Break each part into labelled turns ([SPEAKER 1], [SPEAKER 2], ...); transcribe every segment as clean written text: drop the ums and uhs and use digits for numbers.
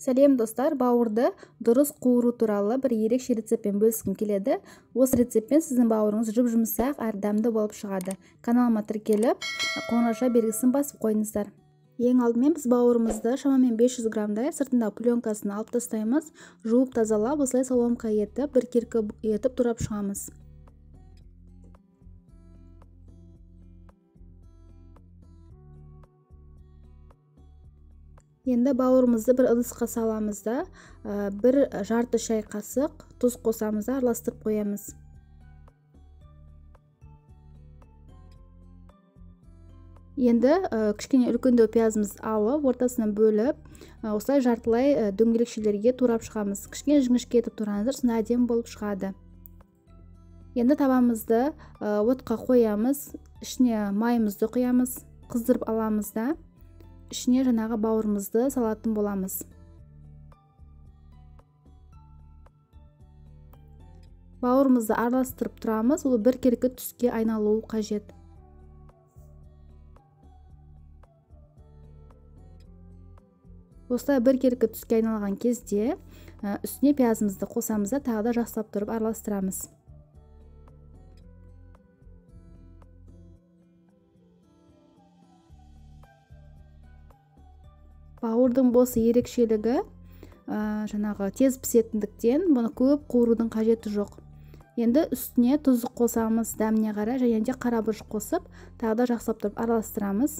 [SPEAKER 1] Сәлем достар, бауырды дұрыс қуыру туралы бір ерекше рецептпен бөліскім келеді. Осы рецептпен сіздің бауырыңыз жұп-жұмсақ әрі дәмді болып шығады. Каналыма тіркеліп, қоңырауша белгісін басып қойыңыздар. Ең алдымен біз бауырымызды шамамен 500 граммдай сыртындағы пленкасын алып тастаймыз, жуып тазалап, осылай соломка етіп, бір керкі етіп турап шығамыз. Енді бауырымызды бір ыдысқа саламыз да, бір жарты шай қасық тұз қосамыз да, араластырып қоямыз. Енді кішкене үлкендеу пиязымызды алып, ортасынан бөліп, осылай жартылай дөңгелекшелерге турап шығамыз. Кішкене жіңішке етіп тураңыздар, сонда әдемі болып шығады. Енді табамызды отқа қоямыз, ішіне майымызды құямыз, қыздырып аламыз да, ішіне жаңағы бауырымызды салатын боламыз. Бауырымызды араластырып тұрамыз, ол біркелкі түске айналуы қажет. Осылай біркелкі түске айналған кезде үстіне пиязымызды қосамыз да, тағы да жақсылап тұрып араластырамыз. Бауырдың осы ерекшелігі, жаңағы тез пісетіндіктен бұны көп қуырудың қажеті жоқ. Енді үстіне тұз қосамыз, дәміне қарай, және де қара бұрыш қосып, тағы да жақсылап тұрып араластырамыз.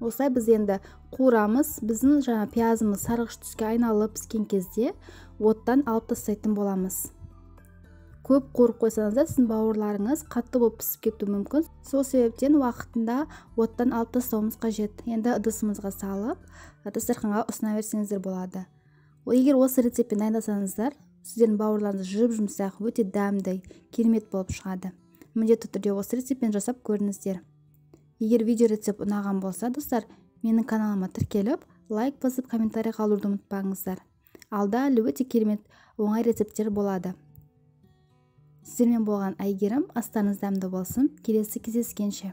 [SPEAKER 1] Осылай біз енді қуырамыз. Біздің жаңа пиязымыз сарғыш түске айналып піскен кезде оттан алып тастайтын боламыз. Көп қуырып қойсаңыздар, сіздің бауырларыңыз қатты болып пісіп кетуі мүмкін. Сол себептен уақытында оттан алып тастауымыз қажет. Енді ыдысымызға салып, дастарханға ұсына берсеңіздер болады. Егер осы рецептпен дайындасаңыздар, сіздердің бауырларыңыз жұп-жұмсақ, өте дәмді, керемет болып шығады. Міндетті түрде осы рецептпен жасап көріңіздер. Егер видео рецепт ұнаған болса, достар, менің каналыма тіркеліп, лайк басып, комментарий қалдыруды ұмытпаңыздар. Алда әлі өте керемет оңай рецепттер болады. Сіздермен болған Әйгерім, астарыңыз дәмді болсын. Келесі кездескенше.